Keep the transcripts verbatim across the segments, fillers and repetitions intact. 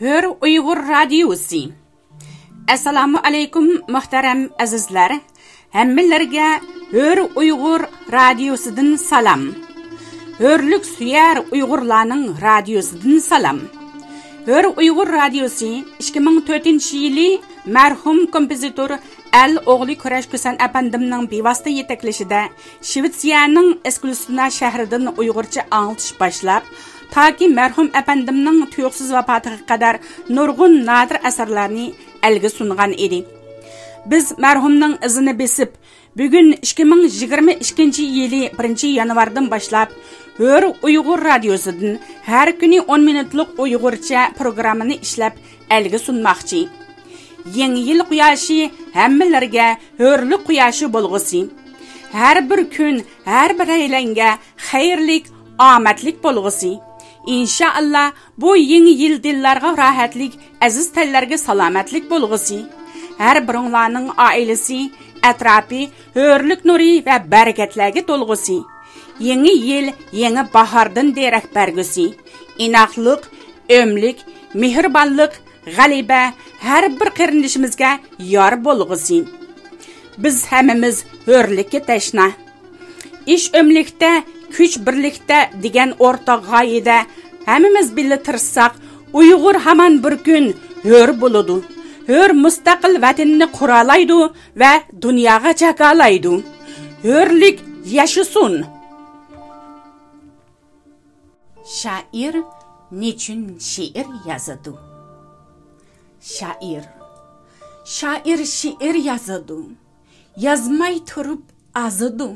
ھۆر ئۇيغۇر رادىيوسى. ئەسسالامۇ ئەلەيكۇم، مۇھتەرەم ئەزىزلەر! ھەممىلەرگە ھۆر ئۇيغۇر رادىيوسىدىن سالام. ھۆرلۈك سۆيەر ئۇيغۇرلارنىڭ رادىيوسىدىن سالام. ھۆر ئۇيغۇر رادىيوسى ئىككى مىڭ تۆتىنچى يىلى مەرھۇم كومپوزىتور ئەل ئوغلى كۈرەش كۈسەن ئەپەندىمنىڭ بىۋاسىتە يېتەكلىشىدە شىۋېتسىيەنىڭ ئېسكۇلسىنا شەھىرىدىن ئۇيغۇرچە ئاڭلىتىش باشلاپ، تاكى مەرھۇم ئەپەندىمنىڭ تۇيۇقسىز ۋاپاتىغا قەدەر نۇرغۇن نادىر ئەسەرلەرنى ئەلگە سۇنغان ئىدى. بىز مەرھۇمنىڭ ئىزىنى بېسىپ، بۈگۈن ئىككى مىڭ يىگىرمە ئىككىنچى يىلى بىرىنچى يانۋاردىن باشلاپ، ھۆر ئۇيغۇر رادىيوسىدىن ھەر كۈنى ئون مىنۇتلۇق ئۇيغۇرچە پروگراممىنى ئىشلەپ ئەلگە سۇنماقچى. يېڭى يىل قۇياشى ھەممىلەرگە ھۆرلۈك قۇياشى بولغۇسى. ھەر بىر كۈن ھەر بىرەيلەنگە خەيرلىك، ئامەتلىك بولغۇسى. ئىنشائاللا، بۇ يېڭى يىل دىللارغا راھەتلىك، ئەزىز تەنلەرگە سالامەتلىك بولغۇسى. ھەر بىرىڭلارنىڭ ئائىلىسى، ئەتراپى ھۆرلۈك نۇرى ۋە بەرىكەتلەرگە تولغۇسى. يېڭى يىل يېڭى باھاردىن دېرەك بەرگۈسى. ئىناقلىق، ئۆملۈك، مېھرىبانلىق، غەلىبە ھەر بىر قېرىندىشىمىزگە يار بولغۇسى. بىز ھەممىمىز ھۆرلۈككە تەشنا. ئىش ئۆملۈكتە، كۈچ بىرلىكتە دېگەن ئورتاق غايىدە ھەممىمىز بىللە تىرىشساق، ئۇيغۇر ھامان بىر كۈن ھۆر بولىدۇ. ھۆر مۇستەقىل ۋەتىنىنى قۇرالايدۇ ۋە دۇنياغا جاكارلايدۇ. ھۆرلۈك ياشىسۇن! شائىر نېچۈن شېئىر يازىدۇ؟ شائىر، شائىر شېئىر يازىدۇ. يازماي تۇرۇپ ئازىدۇ.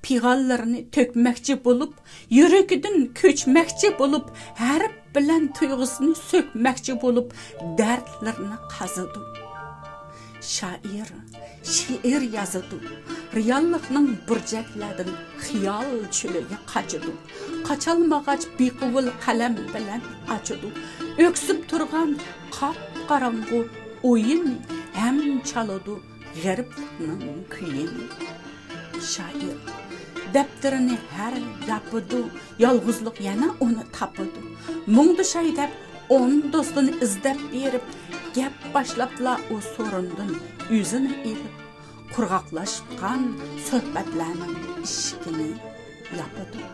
پىغانلىرىنى تۆكمەكچى بولۇپ، يۈرىكىدىن كۆچمەكچى بولۇپ، ھەرپ بىلەن تۇيغۇسىنى سۆكمەكچى بولۇپ، دەردلىرىنى قازىدۇ. شائىر شېئىر يازىدۇ، رېئاللىقنىڭ بۇرجەكلەردىن خىيال چۆلىگە قاچىدۇ. قاچالمىغاچ بىقوۋۇل قەلەم بىلەن ئاچىدۇ. ئۆكسۈپ تۇرغان قاپقاراڭغۇ ئويۇننى ھەم چالىدۇ غېرىبلىقنىڭ كۈيىنى. شائىر دەپتىرىنى ھەر ياپىدۇ، يالغۇزلۇق يەنە ئۇنى تاپىدۇ. مۇڭدىشاي دەپ ئون دوستىنى ئىزدەپ بېرىپ، گەپ باشلاپلا ئۇ سورۇندىن ئۆزىنى ئېلىپ، قۇرغاقلاشقان سۆھبەتلەرنىڭ ئىشىكىنى ياپىدۇ.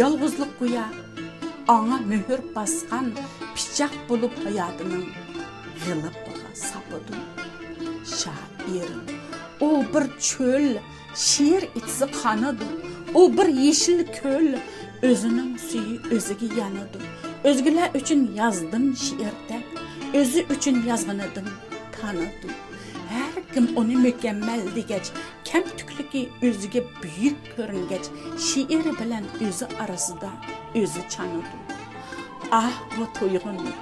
يالغۇزلۇق گويا ئاڭا مۆھۈر باسقان پىچاق بولۇپ ھاياتىنىڭ غىلىپىغا ساپىدۇ. شائىر، ئۇ بىر چۆل، شېئىر ئېيتسا قانىدۇ. ئۇ بىر يېشىل كۆل، ئۆزىنىڭ سۈيى ئۆزىگە يانىدۇ. ئۆزگىلەر ئۈچۈن يازدىم شېئىردەك، ئۆزى ئۈچۈن يازغىنىدىن تانىدۇ. ھەر كىم ئۇنى مۇكەممەل دېگەچ، كەمتۈكلۈكى ئۆزىگە بۈيۈك كۆرۈنگەچ، شېئىرى بىلەن ئۆزى ئارىسىدا ئۆزى چانىدۇ. ئاھ، بۇ تۇيغۇنى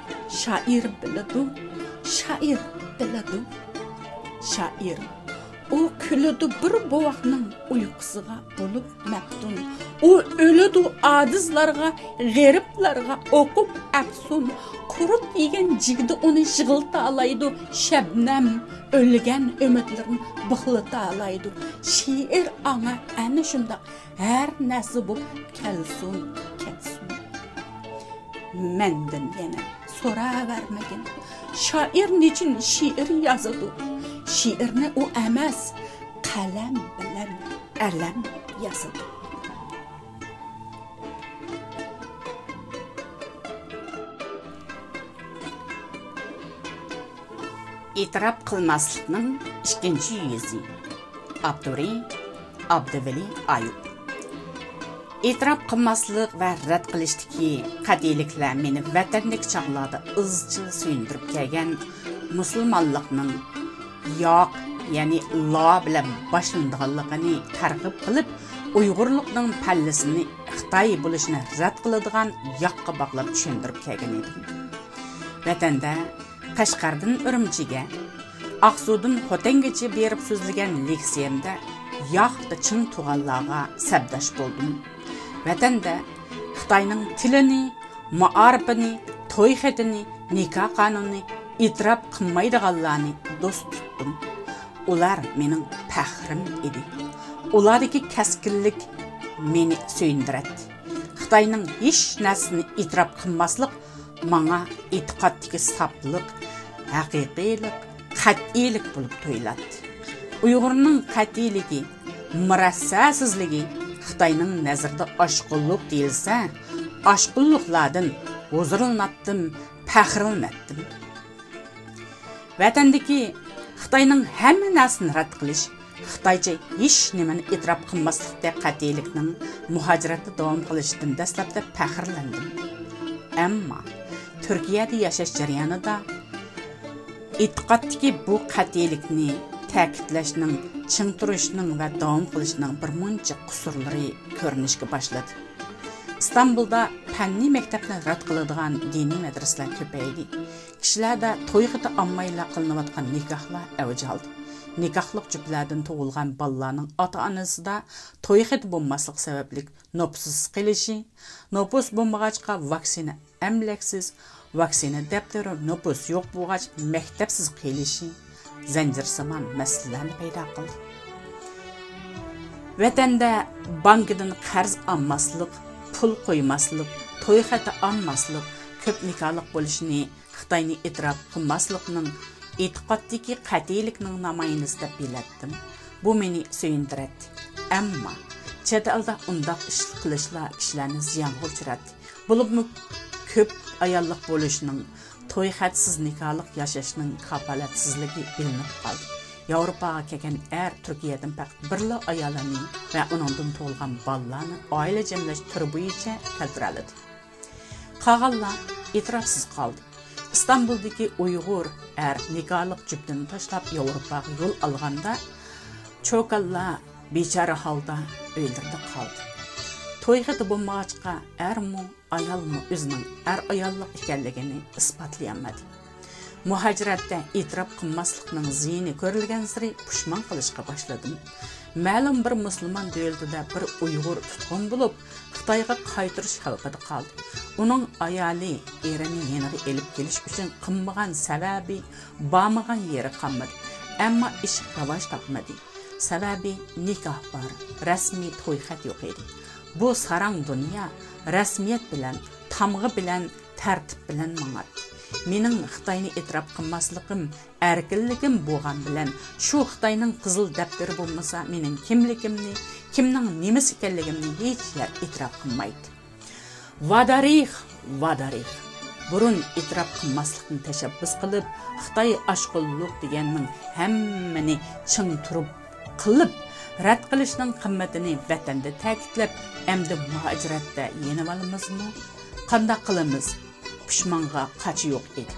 شائىر بىلىدۇ، شائىر بىلىدۇ. شائىر، ئۇ كۈلىدۇ بىر بوۋاقنىڭ ئۇيقۇسىغا بولۇپ مەپتۇن. ئۇ ئۆلىدۇ ئاجىزلارغا، غېرىبلارغا ئوقۇپ ئەپسۇن. قۇرت يېگەن جىگدە ئۇنى يىغلىتالايدۇ، شەبنەم ئۆلگەن ئۈمىدلىرىنى بىخلىتالايدۇ. شېئىر ئاڭا ئەنە شۇنداق ھەر نەرسە بولۇپ كەلسۇن، كەتسۇن. مەندىن يەنە سوراۋەرمىگىن، شائىر نېچۈن شېئىر يازىدۇ؟ شېئىرنى ئۇ ئەمەس، قەلەم بىلەن ئەلەم يازىدۇ. ئېتىراپ قىلماسلىقنىڭ ئىككىنچى يۈزى. ئاپتورى: ئابدۇۋەلى ئايۇپ. ئېتىراپ قىلماسلىق ۋە رەت قىلىشتىكى قەتئىيلىكلەر مېنى ۋەتەندىكى چاغلاردا ئىزچىل سۆيۈندۈرۈپ كەلگەن مۇسۇلمانلىقنىڭ ياق، يەنى لا بىلەن باشلىنىدىغانلىقىنى تەرغىب قىلىپ، ئۇيغۇرلۇقنىڭ پەللىسىنى خىتاي بولۇشىنى رەت قىلىدىغان ياققا باغلاپ چۈشەندۈرۈپ كەلگەن ئىدىم. ۋەتەندە قەشقەردىن ئۈرۈمچىگە، ئاقسۇدىن خوتەنگىچە بېرىپ سۆزلىگەن لېكسىيەمدە ياقتا چىڭ تۇرغانلارغا سەپداش بولدۇم. ۋەتەندە خىتاينىڭ تىلىنى، مائارىپىنى، توي خېتىنى، نىكاھ قانۇنىنى ئېتىراپ قىلمايدىغانلارنى دوست تۇتتۇم. ئۇلار مېنىڭ پەخرىم ئىدى. ئۇلاردىكى كەسكىنلىك مېنى سۆيۈندۈرەتتى. خىتاينىڭ ھېچ نەرسىنى ئېتىراپ قىلماسلىق ماڭا ئېتىقادتىكى ساپلىق، ھەقىقىيلىق، قەتئىيلىك بولۇپ تۇيۇلاتتى. ئۇيغۇرنىڭ قەتئىيلىكى، مۇرەسسەسىزلىكى خىتاينىڭ نەزىرىدە ئاشقۇنلۇق دېيىلسە، ئاشقۇنلۇقلاردىن ھۇزۇرلىناتتىم، پەخىرلىنەتتىم. ۋەتەندىكى خىتاينىڭ ھەممە نەرسىنى رەت قىلىش، خىتايچە ھېچ نېمىنى ئېتىراپ قىلماسلىقتەك قەتئىيلىكنىڭ مۇھاجىرەتتە داۋام قىلىشىدىن دەسلەپتە پەخىرلەندىم. ئەمما تۈركىيەدە ياشاش جەريانىدا ئېتىقادتىكى بۇ قەتئىيلىكنى تەكىتلەشنىڭ، چىڭ تۇرۇشنىڭ ۋە داۋام قىلىشنىڭ بىر مۇنچە قۇسۇرلىرى كۆرۈنۈشكە باشلىدى. ئىستانبۇلدا پەننىي مەكتەپنى رەت قىلىدىغان دىنىي مەدرىسىلەر كۆپەيدى. كىشىلەردە توي خېتى ئاممايلا قىلىنىۋاتقان نىكاھلار ئەۋج ئالدى. نىكاھلىق جۈپلەردىن تۇغۇلغان بالىلارنىڭ ئاتا-ئانىسىدا توي خېتى بولماسلىق سەۋەبلىك نوپۇسسىز قېلىشى، نوپۇس بولمىغاچقا ۋاكسىنا ئەملەكسىز، ۋاكسىنا دەپتىرى، نوپۇس يوق بولغاچ مەكتەپسىز قېلىشى زەنجىرسىمان مەسىلىلەرنى پەيدا قىلدى. ۋەتەندە بانكىدىن قەرز ئالماسلىق، پۇل قويماسلىق، توي خېتى ئالماسلىق، كۆپ نىكاھلىق بولۇشنى خىتاينى ئېتىراپ قىلماسلىقنىڭ ئېتىقادتىكى قەتئىيلىكنىڭ نامايىندىسى دەپ بىلەتتىم. بۇ مېنى سۆيۈندۈرەتتى. ئەمما چەت ئەلدە ئۇنداق ئىش قىلىشلار كىشىلەرنى زىيانغا ئۇچراتتى. بولۇپمۇ كۆپ ئاياللىق بولۇشنىڭ، توي خەتسىز نىكاھلىق ياشاشنىڭ كاپالەتسىزلىكى بىلىنىپ قالدى. ياۋروپاغا كەلگەن ئەر تۈركىيەدىن پەقەت بىرلا ئايالىنى ۋە ئۇنىڭدىن تۇغۇلغان بالىلارنى ئائىلە جەملەش تۈرى بويىچە كەلتۈرەلىدى. قالغانلار ئېتىراپسىز قالدى. ئىستانبۇلدىكى ئۇيغۇر ئەر نىكاھلىق جۈپتىنى تاشلاپ ياۋروپاغا يول ئالغاندا، چوكانلار بىچارە ھالدا ئۆيلىرىدە قالدى. توي خېتى بولمىغاچقا، ئەرمۇ، ئايالمۇ ئۆزىنىڭ ئەر-ئاياللىق ئىكەنلىكىنى ئىسپاتلىيالمىدى. مۇھاجىرەتتە ئېتىراپ قىلماسلىقنىڭ زىيىنى كۆرۈلگەنسېرى پۇشمان قىلىشقا باشلىدىم. مەلۇم بىر مۇسۇلمان دۆلىتىدە بىر ئۇيغۇر تۇتقۇن بولۇپ، خىتايغا قايتۇرۇش خەۋپىدە قالدى. ئۇنىڭ ئايالى ئېرىنى يېنىغا ئېلىپ كېلىش ئۈچۈن قىلمىغان سەۋەبى، بارمىغان يېرى قالمىدى. ئەمما ئىش راۋاج تاپمىدى. سەۋەبى، نىكاھ بار، رەسمىي توي خەت يوق ئىدى. بۇ ساراڭ دۇنيا رەسمىيەت بىلەن، تامغا بىلەن، تەرتىپ بىلەن ماڭاتتى. مېنىڭ خىتاينى ئېتىراپ قىلماسلىقىم، ئەركىنلىكىم بولغان بىلەن، شۇ خىتاينىڭ قىزىل دەپتىرى بولمىسا، مېنىڭ كىملىكىمنى، كىمنىڭ نېمىسى ئىكەنلىكىمنى ھېچ يەر ئېتىراپ قىلمايتتى. ۋادارىخ، ۋادارىخ! بۇرۇن ئېتىراپ قىلماسلىقنى تەشەببۇس قىلىپ، خىتاي ئاشقۇنلۇق دېگەننىڭ ھەممىنى چىڭ تۇرۇپ قىلىپ، رەت قىلىشنىڭ قىممىتىنى ۋەتەندە تەكىتلەپ، ئەمدى مۇھاجىرەتتە يېنىۋالىمىزمۇ؟ قانداق قىلىمىز؟ پۇشمانغا قاچا يوق ئىدى.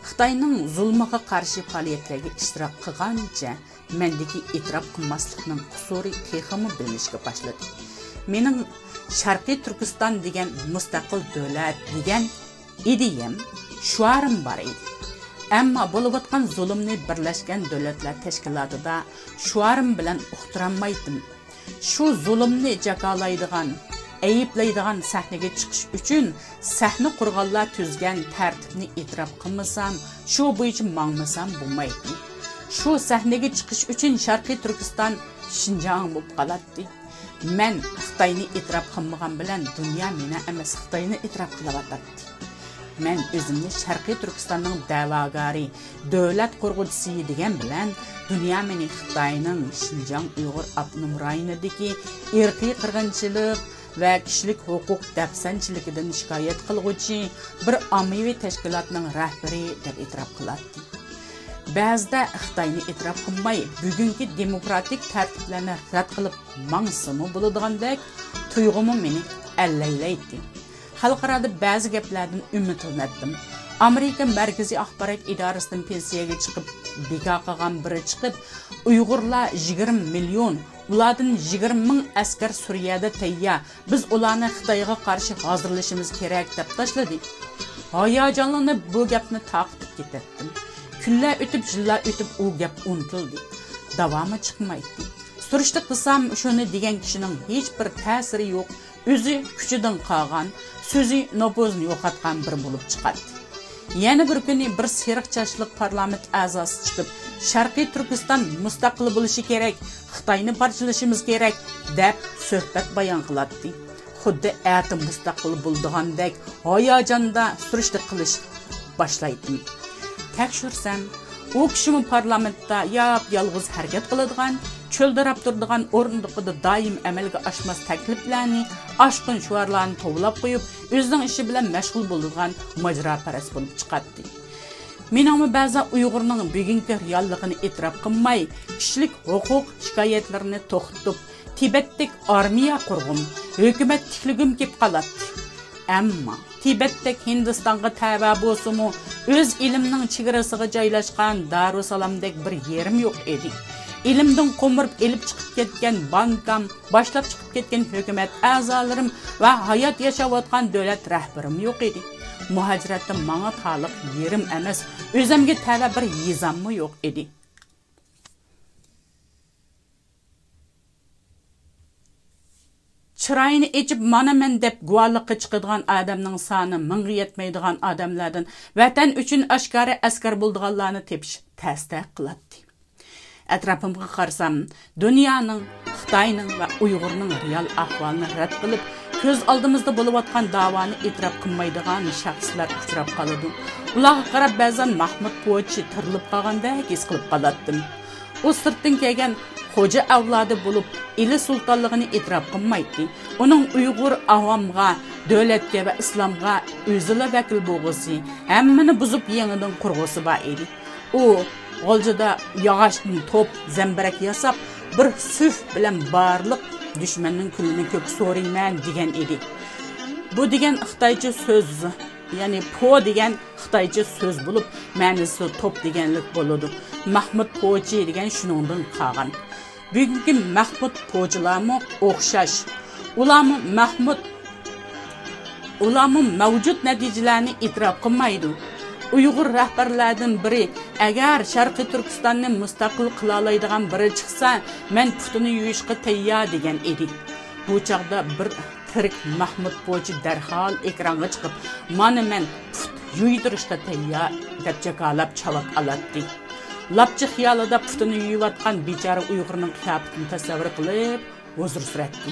خىتاينىڭ زۇلمىغا قارشى پائالىيەتلەرگە ئىشتىراك قىلغانچە، مەندىكى ئېتىراپ قىلماسلىقنىڭ قۇسۇرى تېخىمۇ بىلىنىشكە باشلىدى. مېنىڭ شەرقىي تۈركىستان دېگەن مۇستەقىل دۆلەت دېگەن ئىدىيەم، شوئارىم بار ئىدى. ئەمما بولۇۋاتقان زۇلۇمنى بىرلەشكەن دۆلەتلەر تەشكىلاتىدا شوئارىم بىلەن ئۇقتۇرالمايتتىم. شۇ زۇلۇمنى جاكارلايدىغان، ئەيىبلەيدىغان سەھنىگە چىقىش ئۈچۈن سەھنە قۇرغانلار تۈزگەن تەرتىپنى ئېتىراپ قىلمىسام، شۇ بويىچە ماڭمىسام بولمايتتى. شۇ سەھنىگە چىقىش ئۈچۈن شەرقىي تۈركىستان شىنجاڭ بولۇپ قالاتتى. مەن خىتاينى ئېتىراپ قىلمىغان بىلەن دۇنيا مېنى ئەمەس خىتاينى ئېتىراپ قىلىۋاتاتتى. مەن ئۆزۈمنى شەرقىي تۈركىستاننىڭ دەۋاگارى، دۆلەت قۇرغۇچىسى دېگەن بىلەن، دۇنيا مېنى خىتاينىڭ شىنجاڭ ئۇيغۇر ئاپتونوم رايونىدىكى ئىرقىي قىرغىنچىلىق ۋە كىشىلىك ھوقۇق دەپسەندىچىلىكىدىن شىكايەت قىلغۇچى بىر ئاممىۋى تەشكىلاتنىڭ رەھبىرى دەپ ئېتىراپ قىلاتتى. بەزىدە خىتاينى ئېتىراپ قىلماي، بۈگۈنكى دېموكراتىك تەرتىپلەرنى رەت قىلىپ ماڭسىمۇ بولىدىغاندەك تۇيغۇمۇ مېنى ئەللەيلەيتتى. خەلقئارادا بەزى گەپلەردىن ئۈمىدلىنەتتىم. ئامېرىكا مەركىزىي ئاخبارات ئىدارىسىدىن پېنسىيەگە چىقىپ بىكار قالغان بىرى چىقىپ، ئۇيغۇرلار يىگىرمە مىليون، ئۇلاردىن يىگىرمە مىڭ ئەسكەر سۈرىيەدە تەييار، بىز ئۇلارنى خىتايغا قارشى ھازىرلىشىمىز كېرەك، دەپ تاشلىدى. ھاياجانلىنىپ بۇ گەپنى تارقىتىپ كېتەتتىم. كۈنلەر ئۆتۈپ، يىللار ئۆتۈپ ئۇ گەپ ئۇنتۇلدى. داۋامى چىقمايتتى. سۈرۈشتە قىلسام، شۇنى دېگەن كىشىنىڭ ھېچبىر تەسىرى يوق، ئۆزى كۈچىدىن قالغان، سۆزى نوپۇزىنى يوقاتقان بىرى بولۇپ چىقاتتى. يەنە بىر كۈنى بىر سېرىق چاچلىق پارلامېنت ئەزاسى چىقىپ، شەرقىي تۈركىستان مۇستەقىل بولۇشى كېرەك، خىتاينى پارچىلىشىمىز كېرەك، دەپ سۆھبەت بايان قىلاتتى. خۇددى ئەتە مۇستەقىل بولىدىغاندەك ھاياجاندا سۈرۈشتە قىلىش باشلايتتىم. تەكشۈرسەم، ئۇ كىشىمۇ پارلامېنتتا ياپيالغۇز ھەرىكەت قىلىدىغان، چۆلدىراپ تۇرىدىغان ئورۇندۇقىدا دائىم ئەمەلگە ئاشماس تەكلىپلەرنى، ئاشقۇن شوئارلارنى توۋلاپ قويۇپ، ئۆزىنىڭ ئىشى بىلەن مەشغۇل بولىدىغان ماجىراپەرەس بولۇپ چىقاتتى. مېنىڭمۇ بەزەن ئۇيغۇرنىڭ بۈگۈنكى رېئاللىقىنى ئېتىراپ قىلماي، كىشىلىك ھوقۇق شىكايەتلىرىنى توختىتىپ، تىبەتتەك ئارمىيە قۇرغۇم، ھۆكۈمەت تىكلىگۈم كېلىپ قالاتتى. ئەمما تىبەتتەك ھىندىستانغا تەۋە بولسىمۇ، ئۆز ئېلىمنىڭ چېگرىسىغا جايلاشقان دارۇسالامدەك بىر يېرىم يوق ئىدى. ئېلىمدىن قومۇرۇپ ئېلىپ چىقىپ كەتكەن بانكام، باشلاپ چىقىپ كەتكەن ھۆكۈمەت ئەزالىرىم ۋە ھايات ياشاۋاتقان دۆلەت رەھبىرىم يوق ئىدى. مۇھاجىرەتتە ماڭا تالىق يېرىم ئەمەس، ئۆزۈمگە تەۋە بىر يېزاممۇ يوق ئىدى. چىرايىنى ئېچىپ، مانا مەن دەپ گۇۋاھلىققا چىقىدىغان ئادەمنىڭ سانى مىڭغا يەتمەيدىغان ئادەملەردىن ۋەتەن ئۈچۈن ئاشكارا ئەسكەر بولىدىغانلارنى تېپىش تەستە قىلاتتى. ئەتراپىمغا قارىسام، دۇنيانىڭ، خىتاينىڭ ۋە ئۇيغۇرنىڭ رېئال ئەھۋالىنى رەت قىلىپ، كۆز ئالدىمىزدا بولۇۋاتقان داۋانى ئېتىراپ قىلمايدىغان شەخسلەر ئۇچراپ قالىدۇ. ئۇلارغا قاراپ بەزەن مەھمۇد پوچى تىرىلىپ قالغاندەك ھېس قىلىپ قالاتتىم. ئۇ سىرتتىن كەلگەن خوجا ئەۋلادى بولۇپ، ئىلى سۇلتانلىقىنى ئېتىراپ قىلمايتتى. ئۇنىڭ ئۇيغۇر ئاۋامغا، دۆلەتكە ۋە ئىسلامغا ئۆزىلا ۋەكىل بولغۇسى، ھەممىنى بۇزۇپ يېڭىدىن قۇرغۇسى بار ئىدى. ئۇ غۇلجىدا ياغاچتىن توپ، زەمبىرەك ياساپ، بىر سۈف بىلەن بارلىق دۈشمەننىڭ كۈلىنى كۆككە سورۇيمەن دېگەن ئىدى. بۇ دېگەن خىتايچە سۆز، يەنى پو دېگەن خىتايچە سۆز بولۇپ، مەنىسى توپ دېگەنلىك بولىدۇ. مەھمۇد پوچى دېگەن شۇنىڭدىن قالغان. بۈگۈنكى مەھمۇد پوچىلارمۇ ئوخشاش. ئۇلارمۇ مەھمۇد، ئۇلارمۇ مەۋجۇت نەتىجىلەرنى ئېتىراپ قىلمايدۇ. ئۇيغۇر رەھبەرلەردىن بىرى، ئەگەر شەرقىي تۈركىستاننى مۇستەقىل قىلالايدىغان بىرى چىقسا، مەن پۇتىنى يۇيۇشقا تەييار دېگەن ئىدى. بۇ چاغدا بىر تىرىك مەھمۇد پوچى دەرھال ئېكرانغا چىقىپ، مانا مەن پۇت يۇيدۇرۇشقا تەييار دەپ جاكارلاپ چاۋاك ئالاتتى. لاپچى خىيالىدا پۇتىنى يۇيۇۋاتقان بىچارە ئۇيغۇرنىڭ قىياپىتىنى تەسەۋۋۇر قىلىپ، ھۇزۇرسىرەتتى.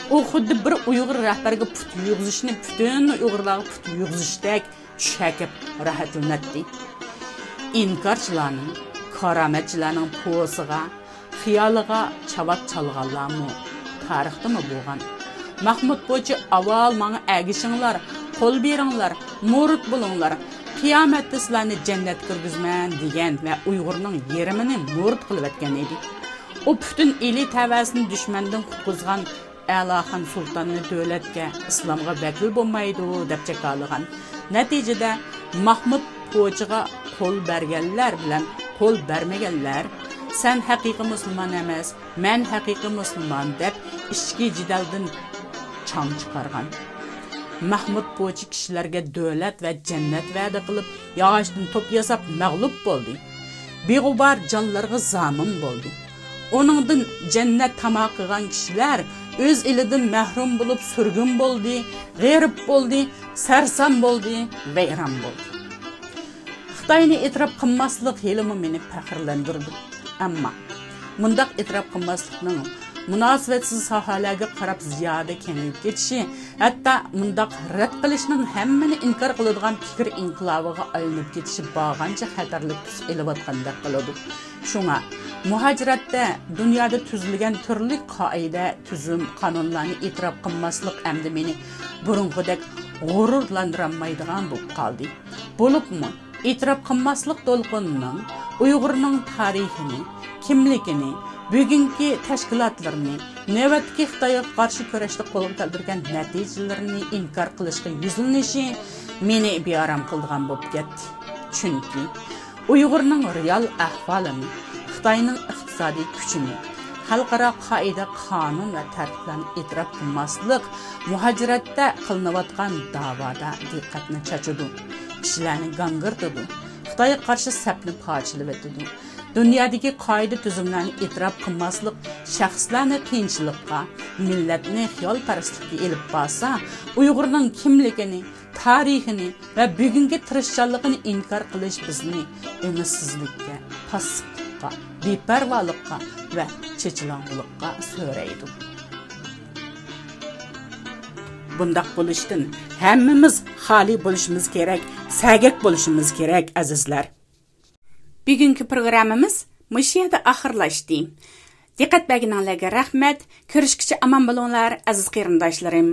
ئۇ خۇددى بىر ئۇيغۇر رەھبەرگە پۇت يۇيغۇزۇشنى پۈتۈن ئۇيغۇرلارغا پۇت يۇيغۇزۇشتەك چۈشەكىپ راھەتلىنەتتى. ئىنكارچىلارنىڭ، كارامەتچىلەرنىڭ پوسىغا، خىيالىغا چاۋاك چالغانلارمۇ تارىختىمۇ بولغان. مەھمۇد پوچى ئاۋۋال ماڭا ئەگىشىڭلار، قول بېرىڭلار، مۇرىت بولۇڭلار، قىيامەتتە سىلەرنى جەننەتكە كىرگۈزىمەن دېگەن ۋە ئۇيغۇرنىڭ يېرىمىنى مۇرىت قىلىۋەتكەن ئىدى. ئۇ پۈتۈن ئىلى تەۋەسىنى دۈشمەندىن قۇتقۇزغان ئەلاخان سۇلتاننى دۆلەتكە، ئىسلامغا ۋەكىل بولمايدۇ دەپ جاكارلىغان. نەتىجىدە، مەھمۇد پوچىغا قول بەرگەنلەر بىلەن قول بەرمىگەنلەر، سەن ھەقىقىي مۇسۇلمان ئەمەس، مەن ھەقىقىي مۇسۇلمان دەپ ئىچكى جېدەلدىن چاڭ چىقارغان. مەھمۇد پوچى كىشىلەرگە دۆلەت ۋە جەننەت ۋەدە قىلىپ، ياغاچتىن توپ ياساپ مەغلۇپ بولدى. بىغۇبار جانلىرىغا زامىن بولدى. ئۇنىڭدىن جەننەت تاما قىلغان كىشىلەر ئۆز ئېلىدىن مەھرۇم بولۇپ، سۈرگۈن بولدى، غېرىب بولدى، سەرسان بولدى، ۋەيران بولدى. خىتاينى ئېتىراپ قىلماسلىق ھېلىمۇ مېنى پەخىرلەندۈرىدۇ. ئەمما مۇنداق ئېتىراپ قىلماسلىقنىڭ مۇناسىۋەتسىز ساھەلەرگە قاراپ زىيادە كېڭىيىپ كېتىشى، ھەتتا مۇنداق رەت قىلىشنىڭ ھەممىنى ئىنكار قىلىدىغان پىكىر ئىنقىلابىغا ئايلىنىپ كېتىشى بارغانچە خەتەرلىك تۈس ئېلىۋاتقاندەك قىلىدۇ. شۇڭا مۇھاجىرەتتە دۇنيادا تۈزۈلگەن تۈرلۈك قائىدە، تۈزۈم، قانۇنلارنى ئېتىراپ قىلماسلىق ئەمدى مېنى بۇرۇنقىدەك غۇرۇرلاندۇرالمايدىغان بولۇپ قالدى. بولۇپمۇ ئېتىراپ قىلماسلىق دولقۇنىنىڭ ئۇيغۇرنىڭ تارىخىنى، كىملىكىنى، بۈگۈنكى تەشكىلاتلىرىنى، نۆۋەتتىكى خىتايغا قارشى كۈرەشتە قولغا كەلتۈرگەن نەتىجىلىرىنى ئىنكار قىلىشقا يۈزلىنىشى مېنى بىئارام قىلىدىغان بولۇپ كەتتى. چۈنكى ئۇيغۇرنىڭ رېئال ئەھۋالىنى، خىتاينىڭ ئىقتىسادىي كۈچىنى، خەلقئارا قائىدە، قانۇن ۋە تەرتىپلەرنى ئېتىراپ قىلماسلىق مۇھاجىرەتتە قىلىنىۋاتقان داۋادا دىققەتنى چاچىدۇ، كىشىلەرنى گاڭگىرىتىدۇ، خىتايغا قارشى سەپنى پارچىلىۋېتىدۇ. دۇنيادىكى قائىدە-تۈزۈملەرنى ئېتىراپ قىلماسلىق شەخسلەرنى قىيىنچىلىققا، مىللەتنى خىيالپەرەسلىككە ئېلىپ بارسا، ئۇيغۇرنىڭ كىملىكىنى، تارىخىنى ۋە بۈگۈنكى تىرىشچانلىقىنى ئىنكار قىلىش بىزنى ئۈمىدسىزلىككە، پاسسىپلىققا، بىپەرۋالىققا ۋە چېچىلاڭغۇلۇققا سۆرەيدۇ. بۇنداق بولۇشتىن ھەممىمىز خالىي بولۇشىمىز كېرەك، سەگەك بولۇشىمىز كېرەك، ئەزىزلەر. بۈگۈنكى پروگراممىمىز مۇشۇ يەردە ئاخىرلاشتى. دىققەت بەرگىنىڭلارغا رەھمەت. كۆرۈشكىچە ئامان بولۇڭلار، ئەزىز قېرىنداشلىرىم.